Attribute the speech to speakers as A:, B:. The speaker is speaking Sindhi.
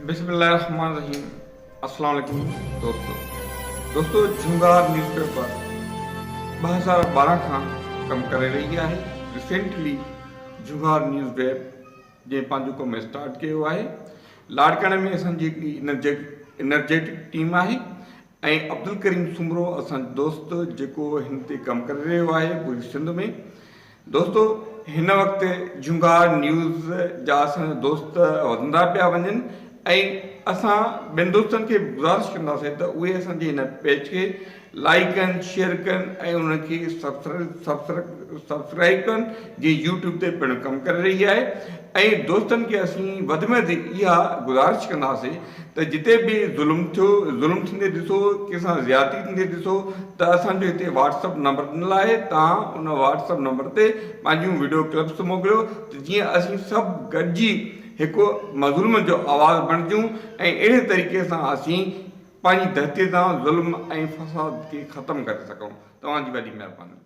A: بسم الله الرحمن الرحيم السلام عليڪم دوستو دوستو جھونگار نيوز پيپر 2012 کان ڪم ڪري رهي آهي ريسينٽلي جھونگار نيوز ويب جنهن پنهنجو ڪم اسٽارٽ ڪيو آهي لاڙڪاڻي ۾ اسان جي هڪڙي انرجيٽڪ ٽيم آهي ۽ عبدالڪريم سومرو اسان جو دوست جيڪو هن تي ڪم ڪري رهيو آهي پوري سنڌ ۾ دوستو هن وقت جهونگار نيوز جا اسان جا دوست وڌندا پيا وڃن ۽ اسان ٻين دوستن کي به گذارش ڪنداسين ته اهي اسان جي هن پيج کي لائيڪ ڪن شيئر ڪن ۽ انهن کي سبسڪرائيب ڪن جيئن يوٽيوب تي پڻ ڪم ڪري رهي آهي ۽ دوستن کي اسين وڌ ۾ وڌ اها گذارش ڪنداسين ته جتي به ظلم ٿيو ظلم ٿيندي ڏسو ڪنهن سان زيادتي ٿيندي ڏسو ته اسان جو هتي واٽس اپ نمبر ڏنل آهي توهان ان واٽس اپ نمبر تي پنهنجون وڊيو ڪلپس موڪليو ته جيئن اسين سڀ گڏجي هڪ مظلوم جو آواز بڻجون ۽ اهڙي طريقي سان اسين پنهنجي ڌرتي تان ظلم ۽ فساد کي ختم ڪري سگهون توهان جي وڏي مهرباني.